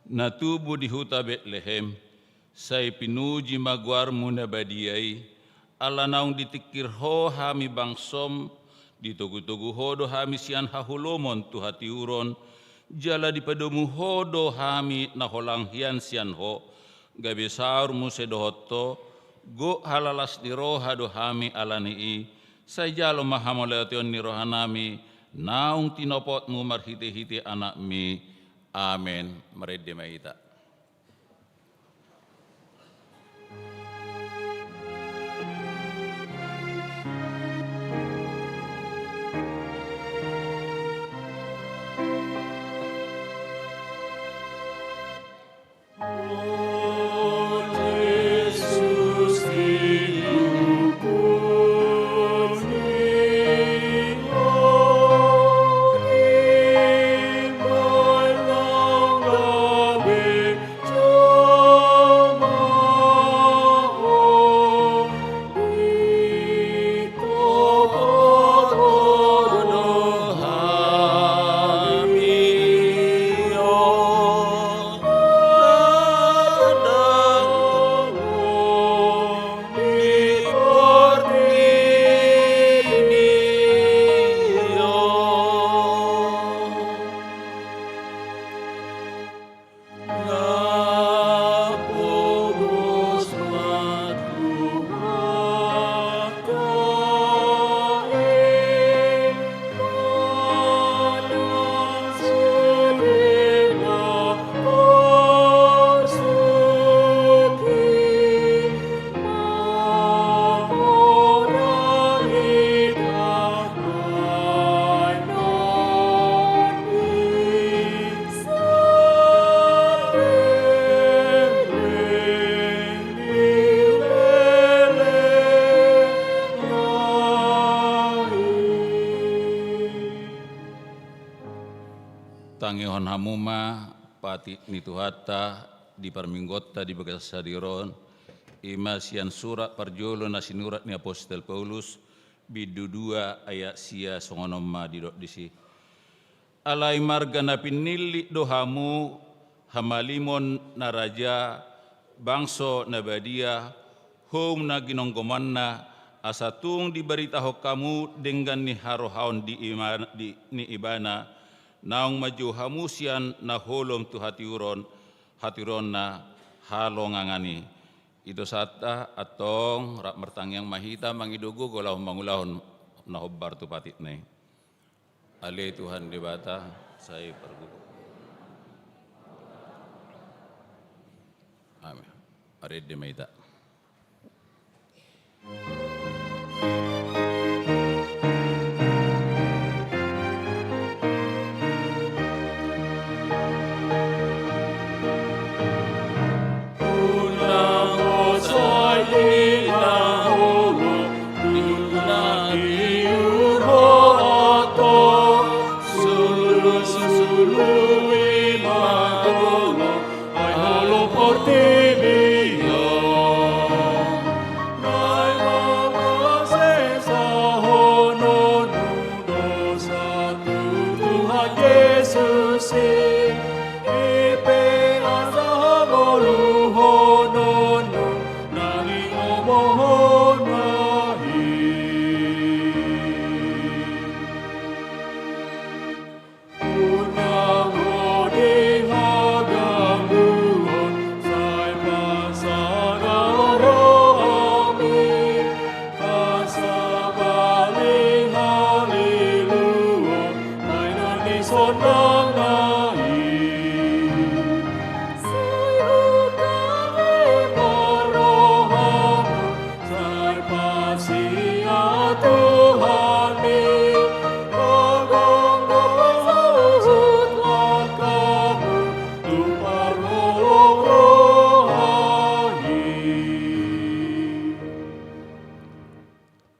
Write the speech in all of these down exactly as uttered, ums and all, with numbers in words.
na tubu di huta Betlehem, sai pinuji ma goarmu na badia i, ala naung ditingkir ho hami bangsom, ditogu-togu ho do hami sian haholomon tu hatiuron, jala dipadomu ho do hami na holang hian sian ho, gabe saur muse dohot ho, gok halalas ni roha do hami ala ni i, sai jalo ma hamauliateon ni rohanami, naung tinopotmu marhite-hite Anakmi. Amen. Marende ma hita. Tangihon hamu ma patik ni Tuhanta di parmingguonta di bagasan sadari on, i ma sian surat parjolo na sinurat ni apostel Paulus, bindu dua ayat sia, songon on ma didok disi. Alai marga na pinillit do hamu, hamalimon na raja, bangso na badia, houm na ginonggomanna, asa tung dibaritahon hamu denggan ni harohaon di ima-, di, ni Ibana, naung manjou hamu sian na holom tu hatiuron, hatiuronna halongangan i. I do sahat antong, rap martangiang ma hita mangido gogo laho mangulahon na hombar tu patikna i. Ale Tuhan Debata, sai pargogo. Amen. Marende ma hita.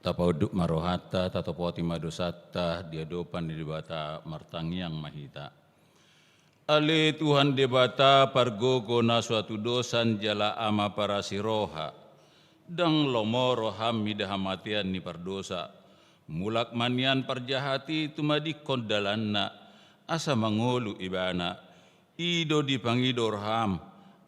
Tapaunduk ma rohanta, tatopoti ma dosanta di adopan ni Debata, martangiang ma hita. Ale Tuhan Debata, pargogo na so hatudosan jala Ama parasi roha, ndang lomo roham mida hamatean ni pardosa. Mulak ma nian parjahat i tumadingkon dalanna, asa mangolu ibana. I do dipangido roham,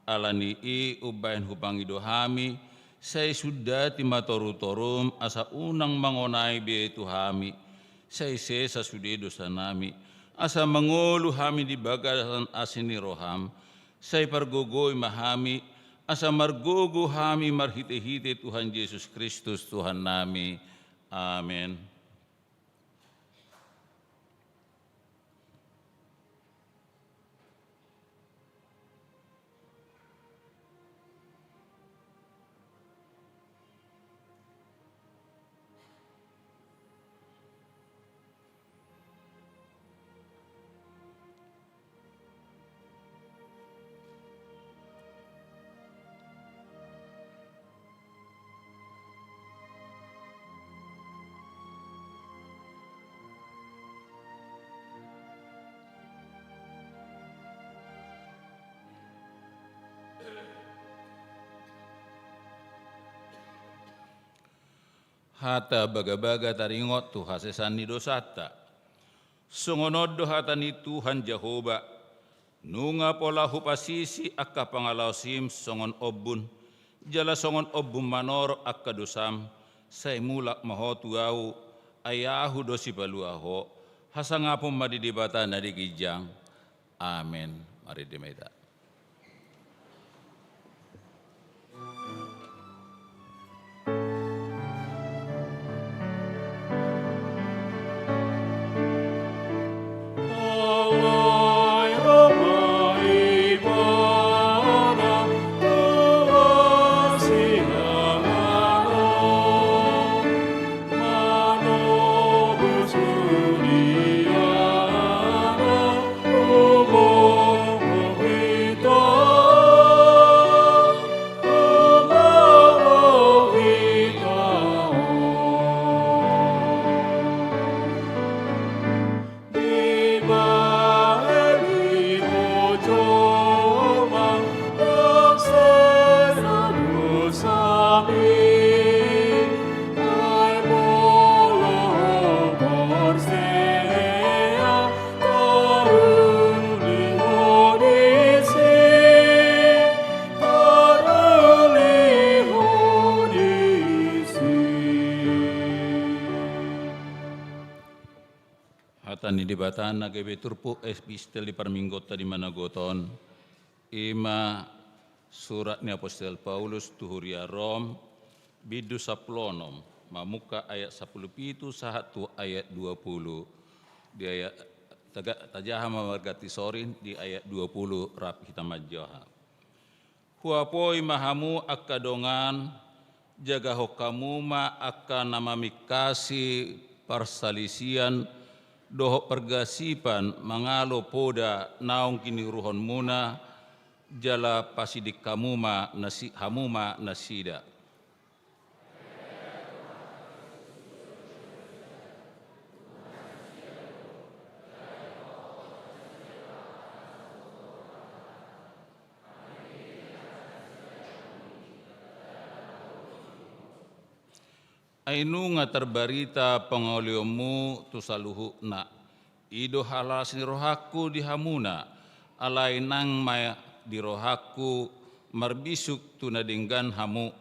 ala ni i umbahen hupangido hami, sai sundati ma torutorum asa unang mangonai be tu hami, sai sesa sude dosanami, asa mangolu hami di bagasan asi ni roham, sai pargogoi ma hami, asa margogo hami marhitehite Tuhan Jesus Kristus Tuhannami. Amen. Hata bagabaga taringot tu hasesaan ni dosanta. Songon on do hata ni Tuhan Jahowa: Nunga pola hupasisi angka pangalaosim songon ombun, jala songon ombun manorop angka dosam, sai mulak ma ho tu Ahu, ai Ahu do sipalua ho. Hasangapon ma di Debata na di ginjang. Amen. Marende ma hita. Hata ni Debata na gabe turpuk epistel di parmingguonta di manogot on, i ma surat ni apostel Paulus tu huria Rom, bindu sampulu onom, mamungka ayat sampulu pitu sahat tu ayat dua pulu. Di ayat taga-, tajaha ma marganti sorin di ayat dua pulu, rap hita manjaha. Huapoi ma hamu angka dongan, jagahon hamu ma angka na mamingkasi parsalisian dohot pargasipan mangalo poda naung ginuruhonmuna, jala pasidik hamu ma nasi-, hamu ma nasida. Ai nunga tarbarita pangolionmu tu saluhutna, i do halalas ni rohangku di hamuna, alai nang ma di rohangku marbisuk tu na denggan hamu,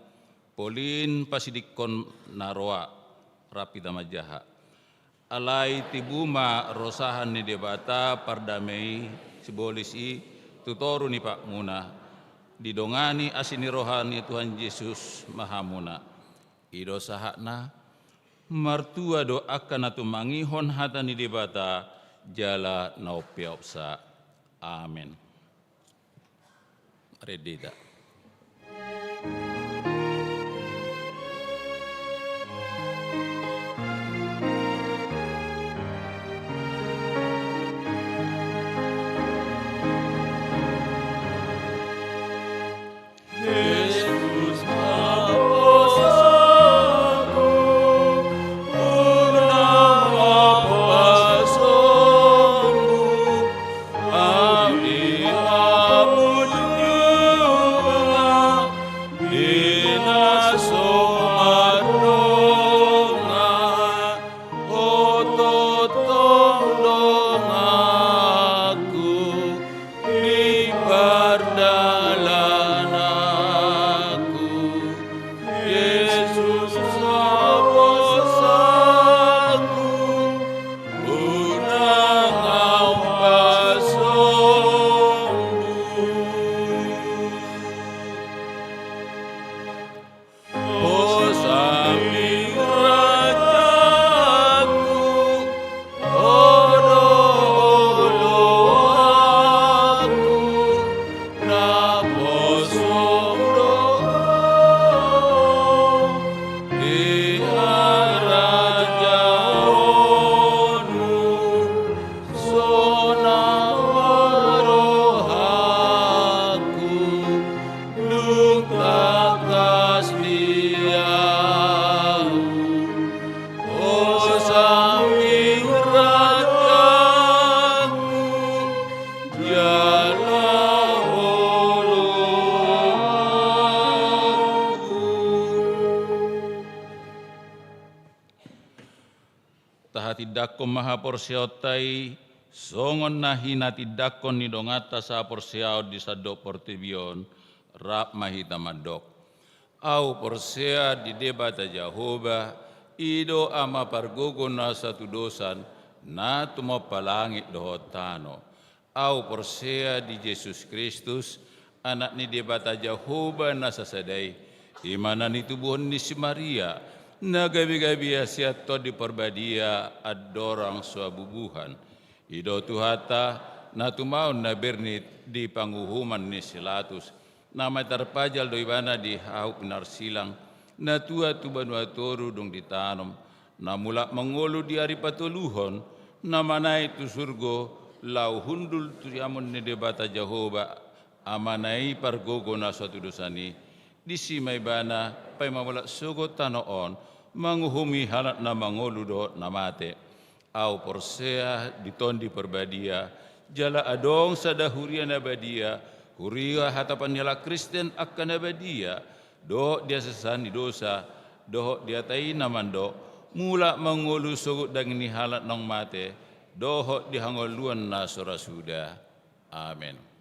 polin pasidikkon na roa. Rap hita manjaha. Alai tibu ma rosahan ni Debata pardame i, sibolis i, tu toru ni patmuna, didongani asi ni roha ni Tuhan Jesus ma hamuna. I do sahatna. Martua do angka na tumangihon hata ni Debata jala na umpeopsa. Amen. Marende hita. Tindangkon ma haporseaonta i, songon na hinatindangkon ni donganta sahaporseaon di sandok portibi on, rap ma hita mandok. Ahu porsea di Debata Jahowa, i do Ama pargogo na satudosan, na tumompa langit dohot tano. Ahu porsea di Jesus Kristus, Anak ni Debata Jahowa na sasada i, i ma na nitubuhon ni si Maria, na gabe-gabe ia sian Tondi Parbadia andorang so habubuhan. I do Tuhanta, na tumaon na bernit di panguhuman ni si Latus, na mate tarpajal do ibana di hau pinarsilang, na tuat tu banua toru dung ditanom, na mulak mangolu di ari patoluhon, na manaek tu surgo, laho hundul tu siamun ni Debata Jahowa, Amana i pargogo na satudosan i, disi ma ibana paima mulak sogot tano on, manguhumi halak na mangolu dohot na mate. Ahu porsea di Tondi Parbadia, jala adong sada huria na badia, huria hatapan ni halak Kristen angka na badia, dohot di hasesaan ni dosa, dohot di hata i na mandok, mulak mangolu sogot daging ni halak naung mate, dohot di hangoluan na so ra suda. Amen.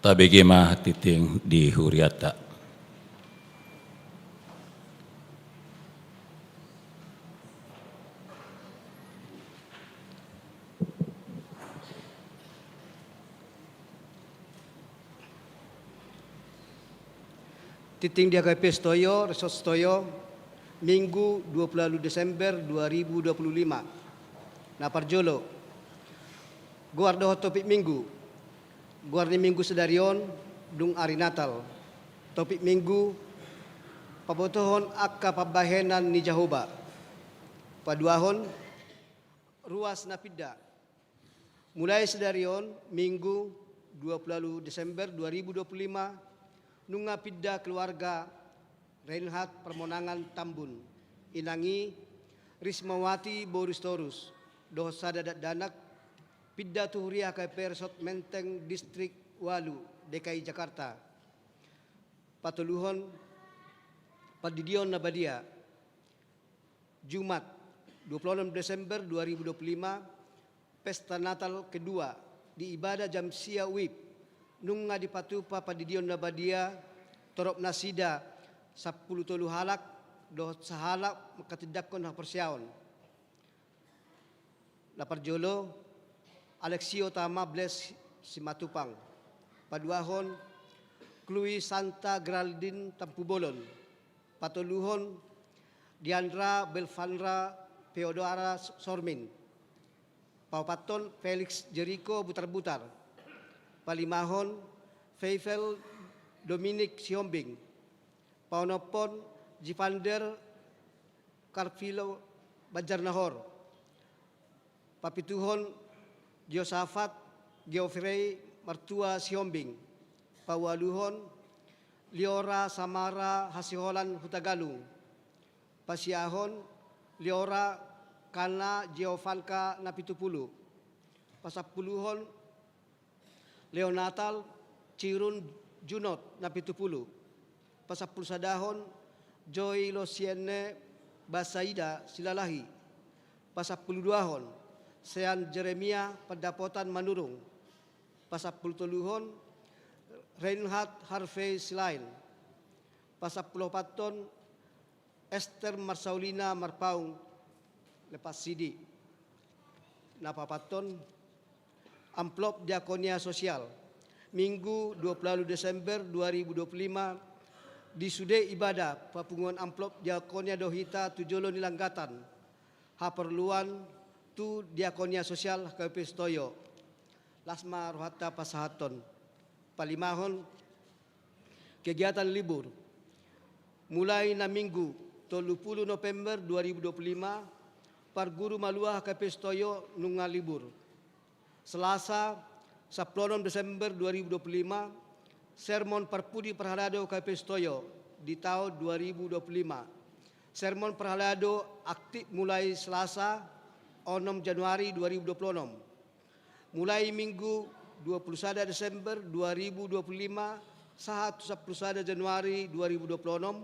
Tabege ma tingting di hurianta. Tingting di H K B P Sitoyo, Resort Sitoyo, Minggu dua puluh ualu Desember dua ribu dua puluh lima. Na parjolo, goar dohot topik Minggu. Goar ni Minggu sadari on, dung ari Natal. Topik Minggu, pabotohon angka pambahenan ni Jahowa. Paduahon, ruas na pinda. Mulai sadari on, Minggu dua puluh ualu Desember dua ribu dua puluh lima, nunga pinda keluarga Reinhard Parmonangan Tambun, inang i Rismawati boru Sitorus, dohot sada dakdanak, pinda tu huria H K B P Resort Menteng, Distrik ualu, D K I Jakarta. Patoluhon, pandidion na badia. Jumat, dua puluh enam Desember dua ribu dua puluh lima, pesta Natal kedua, di ibadah jam sia WIB, nunga dipatupa pandidion na badia, torop nasida sampulu tolu halak, dohot sahalak manghatindanghon haporseaon. Na parjolo, Alexio Tama Bles Simatupang. Paduahon, Klui Santa Geraldine Tampubolon. Patoluhon, Diandra Belvanra Theodora Sormin. Paopathon, Felix Jericho Butarbutar. Palimahon, Feifel Dominic Sihombing. Paonomhon, Jivander Karvilo Banjarnahor. Papituhon, Josafat Geoffrey Martua Sihombing. Paualuhon, Liora Samara Hasiholan Hutagalung. Pasiahon, Liora Kana Giovanka Napitupulu. Pasampuluhon, Leonatal Cirun Junot Napitupulu. Pasampulusadahon, Joy Losienne Basaida Silalahi. Pasampuluduahon, Sean Jeremia Pandapotan Manurung. Pasampulutoluhon, Reinhard Harvey Silain. Pasampuluopathon, Ester Marsaulina Marpaung, Lepas Sidi. Na paopathon, amplop diakonia sosial. Minggu dua puluh ualu Desember dua ribu dua puluh lima, di sude ibadah papunguan amplop diakonia do hita tu jolo ni langgatan. Haporluan tu diakonia sosial H K B P Sitoyo. Las ma rohanta pasahathon. Palimahon, kegiatan libur. Mulai na Minggu tolu pulu November dua ribu dua puluh lima, parguru malua H K B P Sitoyo nunga libur. Selasa, sampulu onom Desember dua ribu dua puluh lima, sermon parpudi parhalado H K B P Sitoyo di taon dua ribu dua puluh lima. Sermon parhalado aktif mulai Selasa, onom Januari dua ribu dua puluh onom. Mulai Minggu dua pulu sada Desember dua ribu dua pulu lima sahat tu sampulu sada Januari dua ribu dua pulu onom,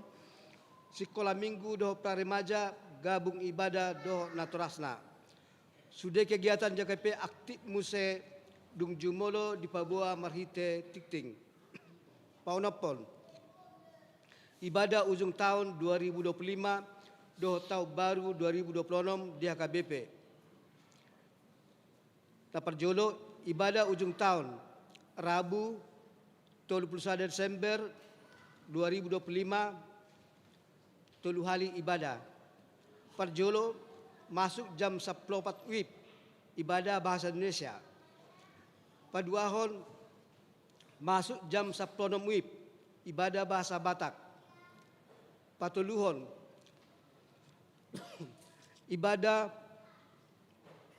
Sikola Minggu dohot Pra Remaja gabung ibadah dohot natorasna. Sude kegiatan J K P aktif muse dung jumolo dipaboa marhite tingting. Paonomhon, ibadah ujung taon dua ribu dua pulu lima dohot taon baru dua ribu dua pulu onom di H K B P. Na parjolo, ibadah ujung taon, Rabu, tolu pulu sada Desember dua ribu dua pulu lima, tolu hali ibadah. Parjolo, masuk jam sampulu opat WIB, ibadah bahasa Indonesia. Paduahon, masuk jam sampulu onom WIB, ibadah bahasa Batak. Patoluhon, ibadah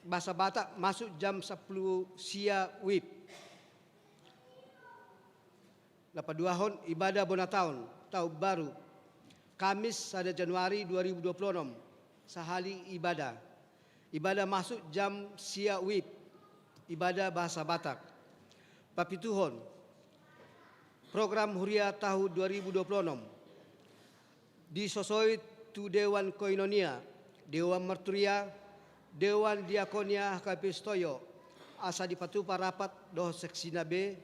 bahasa Batak masuk jam sampulu sia WIB. Na paduahon, ibadah bona taon, taon baru, Kamis sada Januari dua ribu dua pulu onom, sahali ibadah. Ibadah masuk jam sia WIB, ibadah bahasa Batak. Papituhon, program huria taon dua ribu dua pulu onom. Disosoi tu Dewan Koinonia, Dewan Marturia, Dewan Diakonia H K B P Sitoyo, asa dipatupa rapat dohot seksina be,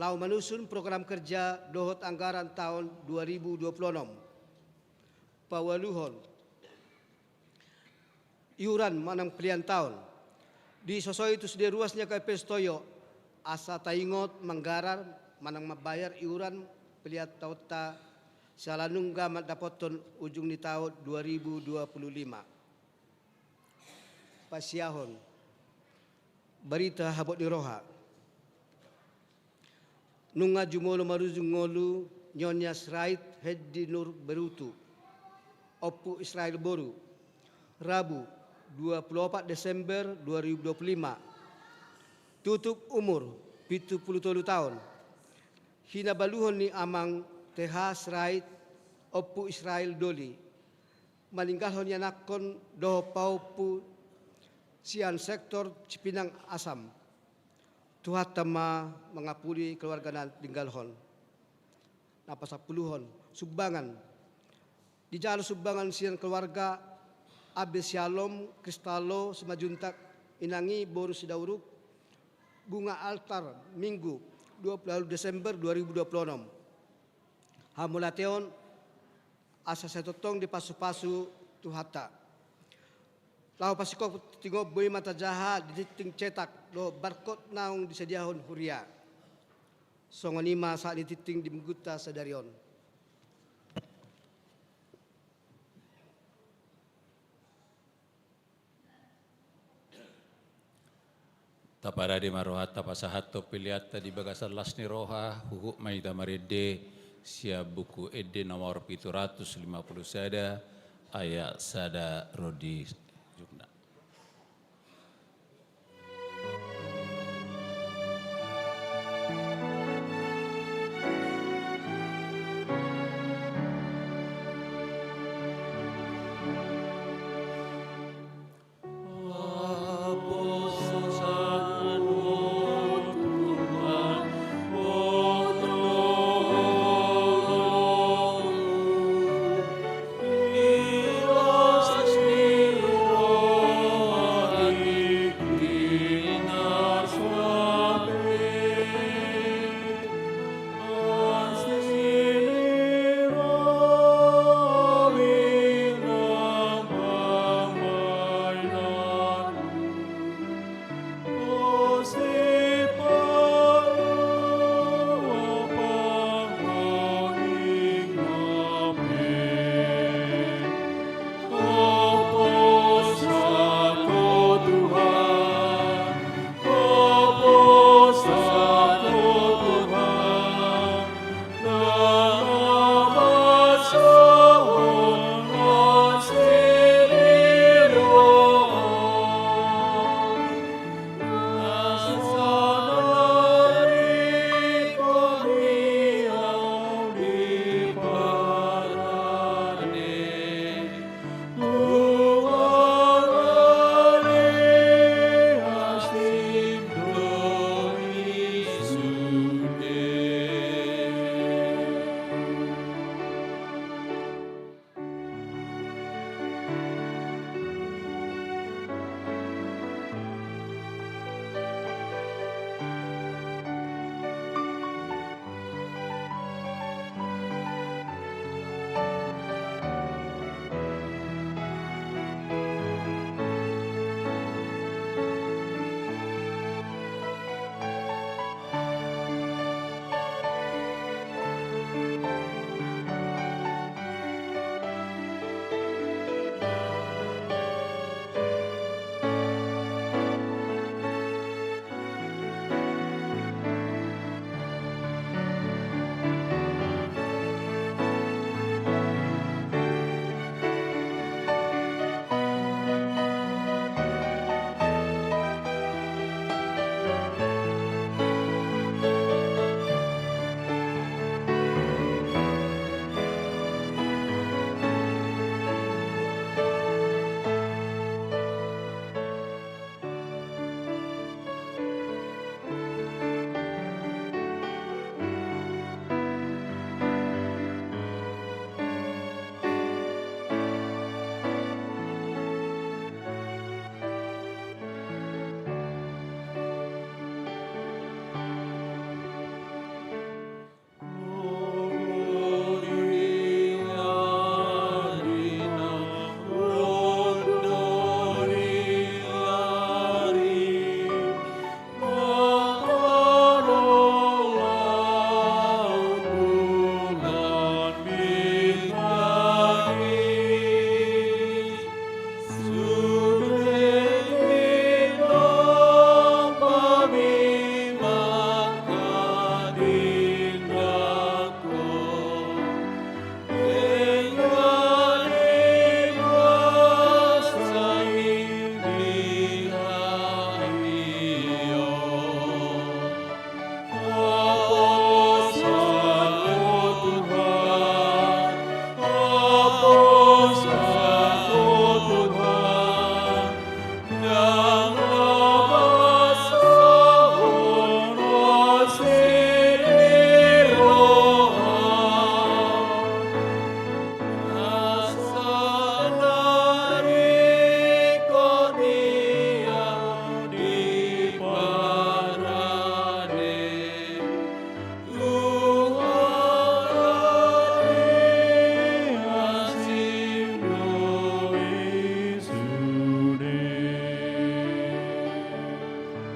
Laho manusun program kerja dohot anggaran taon dua ribu dua puluh enam. Paualuhon, iuran manang pelean taon. Disosoi tu sude ruas ni K P S Toyo, asa taingot manggarar manang mambayar iuran pelean taonta siala nunga mandapothon ujung ni taon dua ribu dua puluh lima. Pasiahon, barita habot ni roha. Nunga jumolo marujung ngolu Nyonya Sirait Heddi Nur Berutu, Ompu Israel boru, Rabu, dua puluh opat Desember dua ribu dua puluh lima. Tutup umur pitu puluh tolu taon. Hinabaluhon ni Amang T H Sirait, Ompu Israel Doli, maninggalhon ianakhon dohot pahompu sian sektor Cipinang Asam. Tuhanta ma mangapuli keluarga na tininggalhon. Na pasampuluhon, sumbangan. Dijalo sumbangan sian keluarga Abe Syalom Kristallo Simanjuntak, inang i boru Sidauruk, bunga altar, Minggu, dua puluh Desember dua ribu dua puluh enam. Hamauliateon asa sai tongtong dipasupasu Tuhanta. Laho pasingkop tingkos, boi ma tajaha di tingting cetak dohot barkot naung disediahon huria. Songon i ma sahat ni tingting di minggunta sadari on. Taparade ma rohanta pasahathon peleanta di bagasan las ni roha. Huhut ma hita marende sian Buku Ende nomor pitu ratus lima puluh sada, ayat sada ro di ujungna.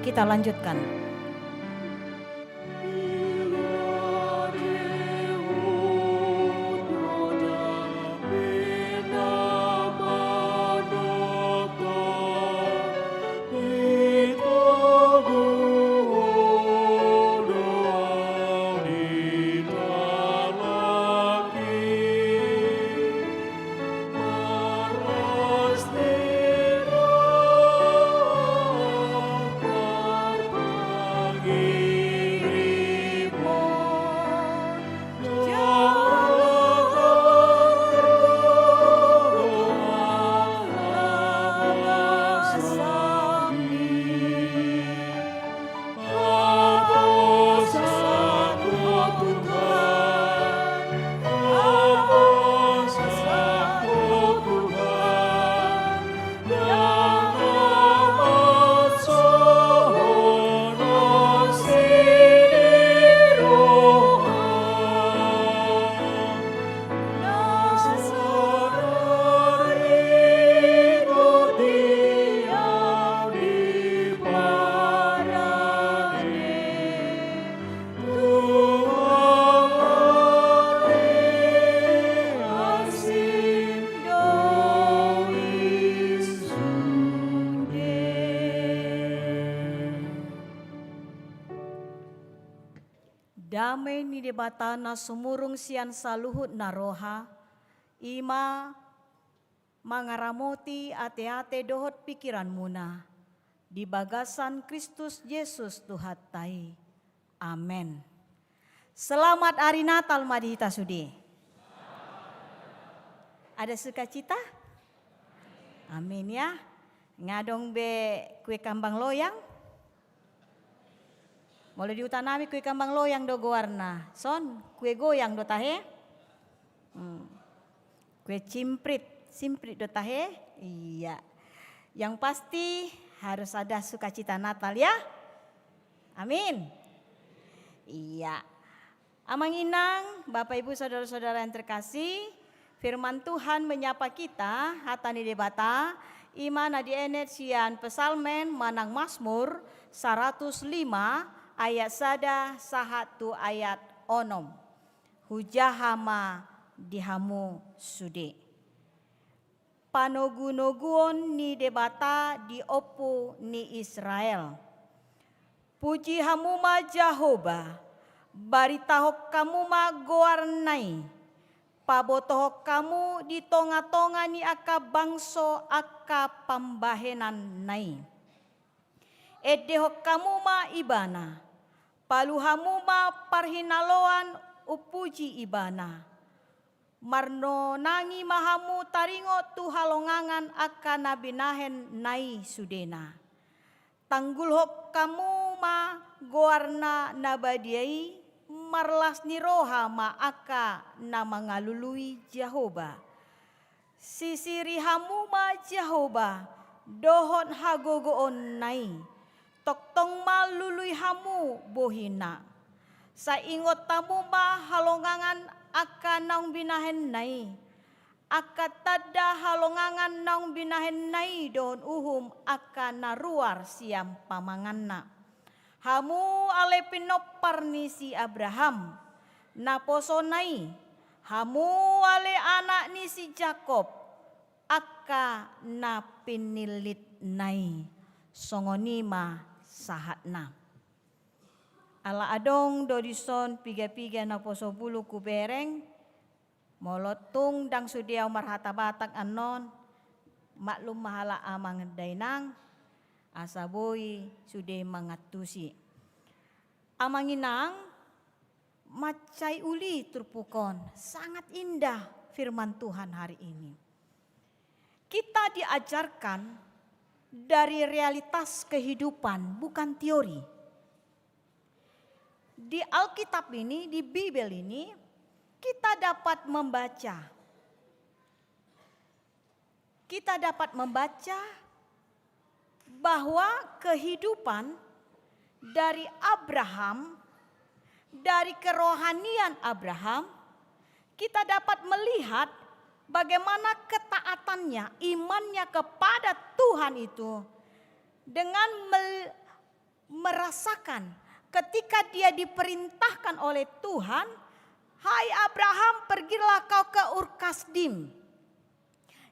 Kita lanjutkan. Dame ni Debata na sumurung sian saluhut na roha, i ma mangaramoti ateate dohot pikiranmuna di bagasan Kristus Jesus Tuhanta i. Amen. Selamat Hari Natal ma di hita sude. Ada sukacita? Amin ya. Nga adong be kue kambang loyang? Molo di huta nami kue kambang loyang do goarna. Son, kue goyang do tahe? Hmm. Kue cimprit, simprit do tahe? Iya. Yang pasti harus ada sukacita Natal ya. Amin. Iya. Amang inang, Bapak Ibu, saudara-saudara yang terkasih, firman Tuhan menyapa kita, hata ni Debata, i ma na dienet sian Psalmen manang Mazmur saratus lima ayat sada sahat tu ayat onom. Hujaha ma di hamu sude. Panogunoguon ni Debata di ompu ni Israel. Puji hamu ma Jahowa, baritahon hamu ma goarna i, pabotohon hamu di tongatonga ni angka bangso angka pambahenanna i. Endehon hamu ma Ibana, palu hamu ma parhinaloan umpuji Ibana. Marnonangi ma hamu taringot tu halongangan angka na binahenna i sudena. Tanggulhon hamu ma goarna na badia i, marlas ni roha ma angka na mangalului Jahowa. Sisiri hamu ma Jahowa dohot hagogoonna i, tongtong ma lului hamu bohina. Sai ingot hamu ma halongangan angka naung binahenna i, angka tanda halongangan naung binahenna i dohot uhum angka na ruar sian pamanganna. Hamu ale pinompar ni si Abraham, naposona i, hamu ale anak ni si Jakob, angka na pinillitna i, songon i ma sahatna. Ala adong do dison pigapiga naposo bulung hubereng, molo tung ndang sude ahu marhata Batak annon, maklum ma halak amang dainang, asa boi sude mangantusi. Amang inang, mansai uli turpuk on, sangat indah firman Tuhan hari ini. Kita diajarkan dari realitas kehidupan, bukan teori. Di Alkitab ini, di Bibel ini, kita dapat membaca, kita dapat membaca bahwa kehidupan dari Abraham, dari kerohanian Abraham, kita dapat melihat bagaimana ketaatannya, imannya kepada Tuhan itu dengan mel-, merasakan ketika dia diperintahkan oleh Tuhan, "Hai Abraham, pergilah kau ke Ur Kasdim."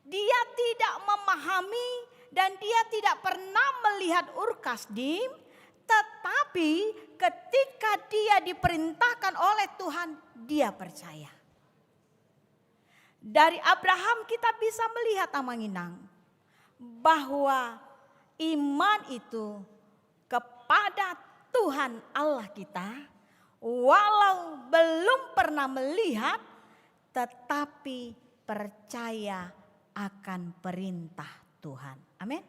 Dia tidak memahami dan dia tidak pernah melihat Ur Kasdim, tetapi ketika dia diperintahkan oleh Tuhan, dia percaya. Dari Abraham kita bisa melihat, Amang Inang, bahwa iman itu kepada Tuhan Allah kita, walau belum pernah melihat, tetapi percaya akan perintah Tuhan. Amin.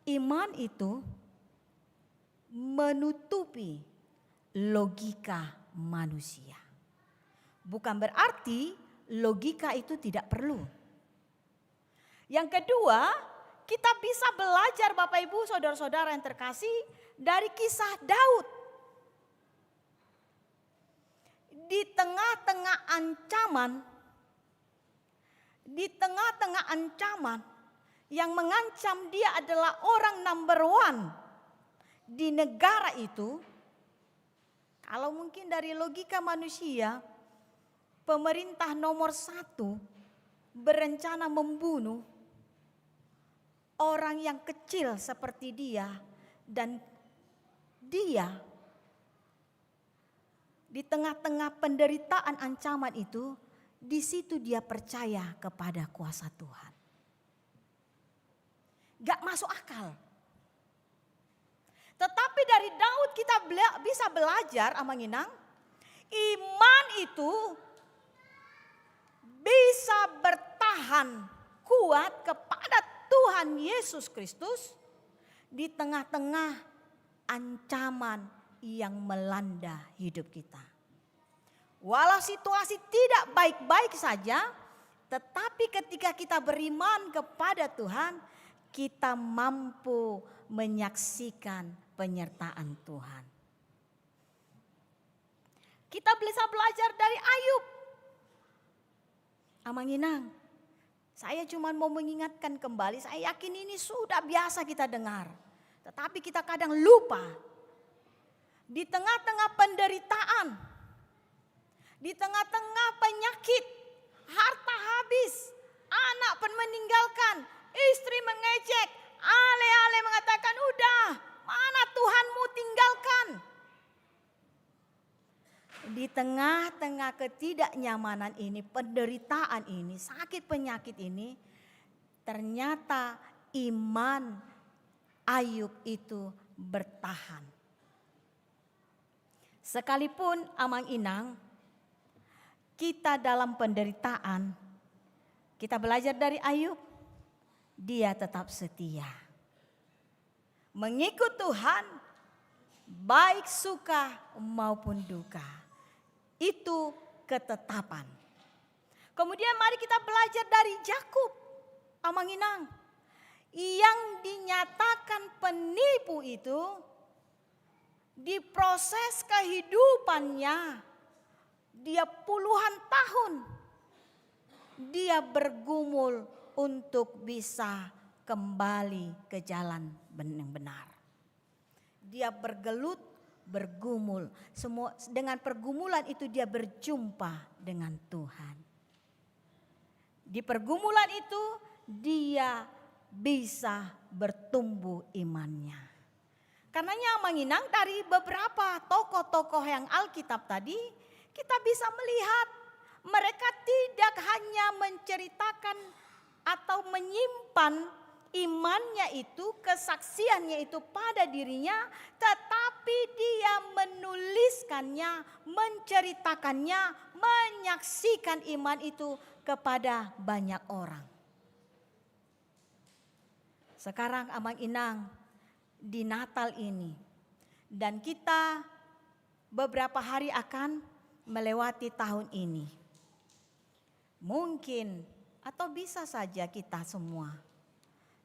Iman itu menutupi logika manusia. Bukan berarti logika itu tidak perlu. Yang kedua, kita bisa belajar, Bapak, Ibu, saudara-saudara yang terkasih, dari kisah Daud. Di tengah-tengah ancaman, di tengah-tengah ancaman yang mengancam dia adalah orang number one di negara itu, kalau mungkin dari logika manusia, pemerintah nomor satu berencana membunuh orang yang kecil seperti dia, dan dia di tengah-tengah penderitaan, ancaman itu, di situ dia percaya kepada kuasa Tuhan. Gak masuk akal. Tetapi dari Daud kita bela-, bisa belajar, Amang Inang, iman itu bisa bertahan kuat kepada Tuhan Yesus Kristus di tengah-tengah ancaman yang melanda hidup kita. Walau situasi tidak baik-baik saja, tetapi ketika kita beriman kepada Tuhan, kita mampu menyaksikan penyertaan Tuhan. Kita bisa belajar dari Ayub. Amang Inang, saya cuma mau mengingatkan kembali, saya yakin ini sudah biasa kita dengar. Tetapi kita kadang lupa. Di tengah-tengah penderitaan, di tengah-tengah penyakit, harta habis, anak pun meninggalkan, istri mengejek, ale-ale mengatakan, "Udah, mana Tuhanmu, tinggalkan." Di tengah-tengah ketidaknyamanan ini, penderitaan ini, sakit penyakit ini, ternyata iman Ayub itu bertahan. Sekalipun, Amang Inang, kita dalam penderitaan, kita belajar dari Ayub, dia tetap setia. Mengikut Tuhan, baik suka maupun duka. Itu ketetapan. Kemudian mari kita belajar dari Yakub, Amang Inang, yang dinyatakan penipu itu, di proses kehidupannya, dia puluhan tahun dia bergumul untuk bisa kembali ke jalan ben-, yang benar. Dia bergelut, bergumul. Semua, dengan pergumulan itu dia berjumpa dengan Tuhan. Di pergumulan itu dia bisa bertumbuh imannya. Karenanya, Amang Inang, dari beberapa tokoh-tokoh yang Alkitab tadi, kita bisa melihat mereka tidak hanya menceritakan atau menyimpan imannya itu, kesaksiannya itu pada dirinya, tetapi dia menuliskannya, menceritakannya, menyaksikan iman itu kepada banyak orang. Sekarang, Amang Inang, di Natal ini, dan kita beberapa hari akan melewati tahun ini, mungkin atau bisa saja kita semua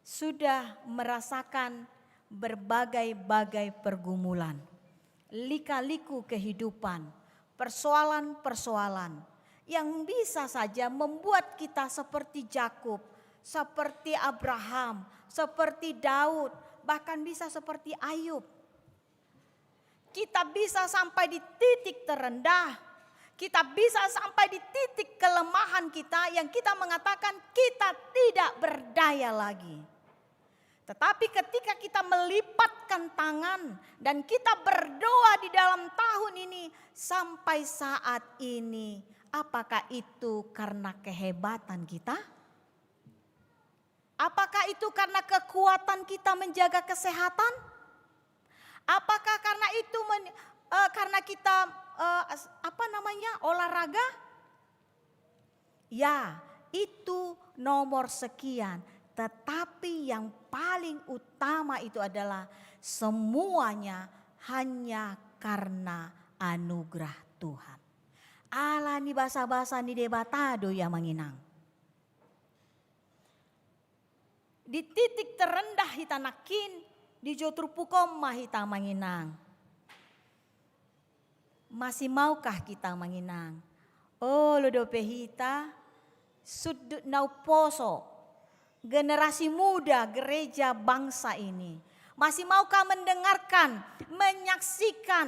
sudah merasakan berbagai-bagai pergumulan, lika-liku kehidupan, persoalan-persoalan yang bisa saja membuat kita seperti Yakub, seperti Abraham, seperti Daud, bahkan bisa seperti Ayub. Kita bisa sampai di titik terendah, kita bisa sampai di titik kelemahan kita yang kita mengatakan kita tidak berdaya lagi. Tetapi ketika kita melipatkan tangan dan kita berdoa di dalam tahun ini sampai saat ini, apakah itu karena kehebatan kita? Apakah itu karena kekuatan kita menjaga kesehatan? Apakah karena itu men-, eh, karena kita, eh, as-, apa namanya, olahraga? Ya, itu nomor sekian. Tetapi yang paling utama itu adalah semuanya hanya karena anugerah Tuhan. Ala ni basabasa ni Debata do i, amang inang. Di titik terendah hita nangkin, di jou turpuk on ma hita, amang inang. Masimaukah kita, amang inang? Olo dope hita sundut na umposo, generasi muda gereja bangsa ini. Masimaukah mendengarkan, menyaksikan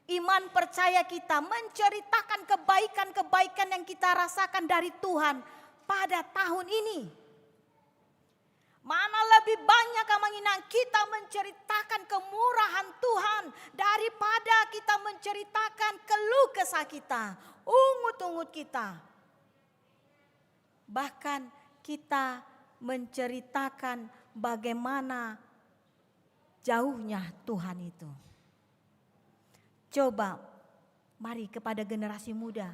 iman percaya kita, menceritakan kebaikan-kebaikan yang kita rasakan dari Tuhan pada tahun ini? Mana lebih banyak, amang inang, kita menceritakan kemurahan Tuhan daripada kita menceritakan keluh kesah kita, ungut-ungut kita. Bahkan kita menceritakan bagaimana jauhnya Tuhan itu. Coba, mari kepada generasi muda,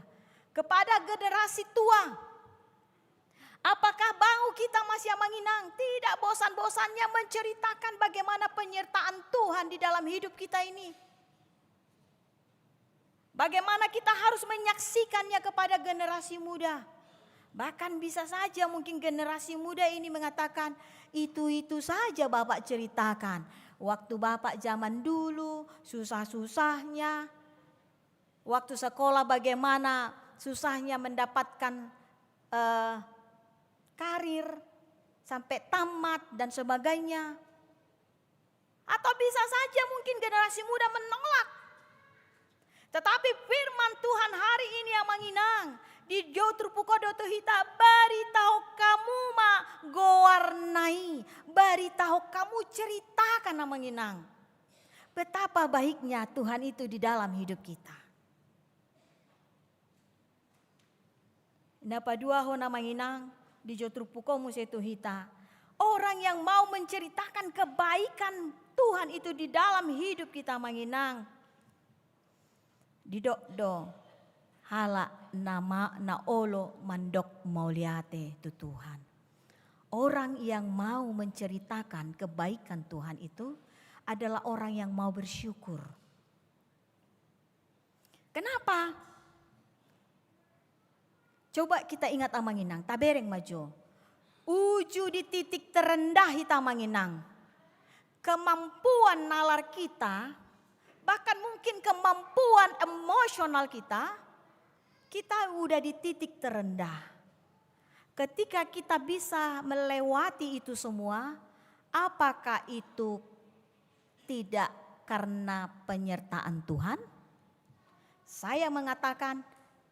kepada generasi tua. Apakah bahu kita masih, amang inang, tidak bosan-bosannya menceritakan bagaimana penyertaan Tuhan di dalam hidup kita ini? Bagaimana kita harus menyaksikannya kepada generasi muda? Bahkan bisa saja mungkin generasi muda ini mengatakan, "Itu-itu saja Bapak ceritakan. Waktu Bapak zaman dulu, susah-susahnya. Waktu sekolah bagaimana susahnya mendapatkan, eh, karir, sampai tamat dan sebagainya." Atau bisa saja mungkin generasi muda menolak. Tetapi firman Tuhan hari ini, amang inang, di jou turpuk on do tu hita, baritahon hamu ma goarna i, baritahon hamu, ceritakan, amang inang, betapa baiknya Tuhan itu di dalam hidup kita. Na paduahon, amang inang, di jou turpuk on muse tu hita, orang yang mau menceritakan kebaikan Tuhan itu di dalam hidup kita, amang inang, didok do halak na ma-, na olo mandok mauliate tu Tuhan. Orang yang mau menceritakan kebaikan Tuhan itu adalah orang yang mau bersyukur. Kenapa? Coba kita ingat, amang inang, tabereng ma jo. Uju di titik terendah hita, amang inang, kemampuan nalar kita, bahkan mungkin kemampuan emosional kita, kita udah di titik terendah. Ketika kita bisa melewati itu semua, apakah itu tidak karena penyertaan Tuhan? Saya mengatakan,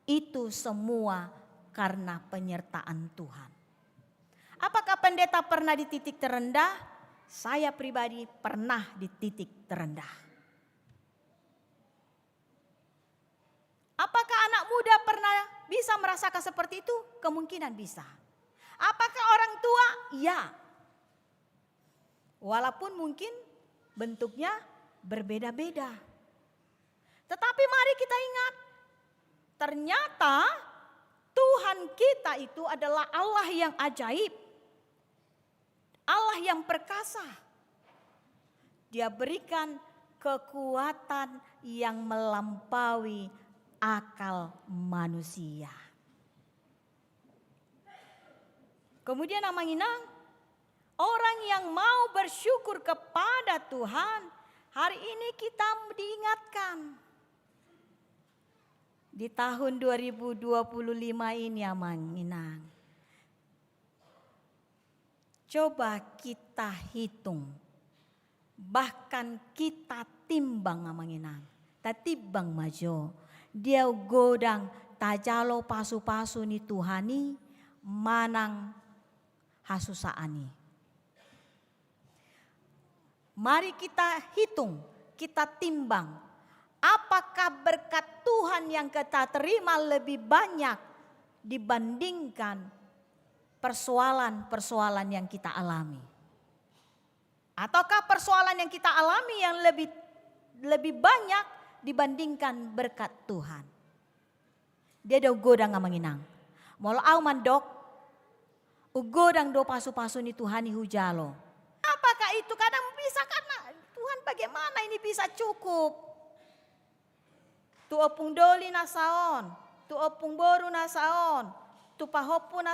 itu semua karena penyertaan Tuhan. Apakah pendeta pernah di titik terendah? Saya pribadi pernah di titik terendah. Apakah anak muda pernah bisa merasakan seperti itu? Kemungkinan bisa. Apakah orang tua? Ya. Walaupun mungkin bentuknya berbeda-beda. Tetapi mari kita ingat, ternyata Tuhan kita itu adalah Allah yang ajaib, Allah yang perkasa. Dia berikan kekuatan yang melampaui akal manusia. Kemudian, amang inang, orang yang mau bersyukur kepada Tuhan, hari ini kita diingatkan. Di tahun dua ribu dua puluh lima ini, amang inang, coba kita hitung, Bahkan kita timbang, amang inang, tatimbang ma jo, dia godang tajalo pasu-pasu ni Tuhan i manang hasusaan i. Mari kita hitung, kita timbang, apakah berkat Tuhan yang kita terima lebih banyak dibandingkan persoalan-persoalan yang kita alami? Ataukah persoalan yang kita alami yang lebih, lebih banyak dibandingkan berkat Tuhan? Dia do godang, amang inang. Molo au mandok, godang do pasu-pasu ni Tuhan i hujalo. Apakah itu kadang bisa karena Tuhan, bagaimana ini bisa cukup? Tu ompung doli na saon, tu ompung boru na saon, tu pahompu na